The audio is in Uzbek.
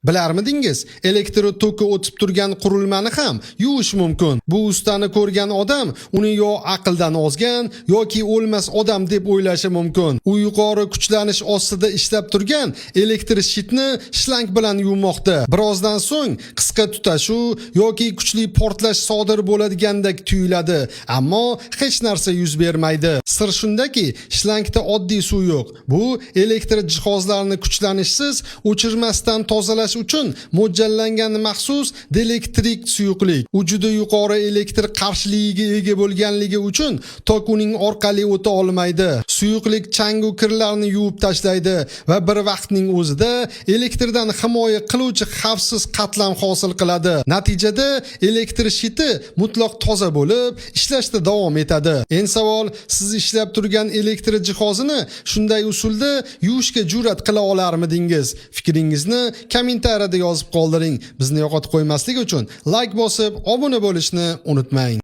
Bilarmidingiz, elektr toki o'tib turgan qurilmani ham yuvish mumkin. Bu ustani ko'rgan odam uni yo aqldan ozgan yoki o'lmas odam deb o'ylashi mumkin. U yuqori kuchlanish ostida ishlab turgan elektr shitni shlang bilan yuvmoqda. Birozdan so'ng qisqa tutashuv yoki kuchli portlash sodir bo'ladigandek tuyuladi, ammo hech narsa yuz bermaydi. Sir shundaki, shlangda oddiy suv yo'q. Bu elektr jihozlarini kuchlanishsiz o'chirmasdan tozalash uchun mo'ljallangan maxsus dielektrik suyuqlik. U juda yuqori elektr qarshiligiga ega bo'lganligi uchun tok uning orqali o'ta olmaydi. Suyuqlik changu kirlarni yuvib tashlaydi va bir vaqtning o'zida elektrdan himoya qiluvchi xavfsiz qatlam hosil qiladi. Natijada elektr shiti mutlaq toza bo'lib, ishlashda davom etadi. Endi savol, siz ishlab turgan elektr jihozini shunday usulda yuvishga jur'at qila olarmidingiz? Fikringizni kommentariyada yozib qoldiring. Bizni yo'qotib qo'ymaslik uchun like bosib, obuna bo'lishni unutmang.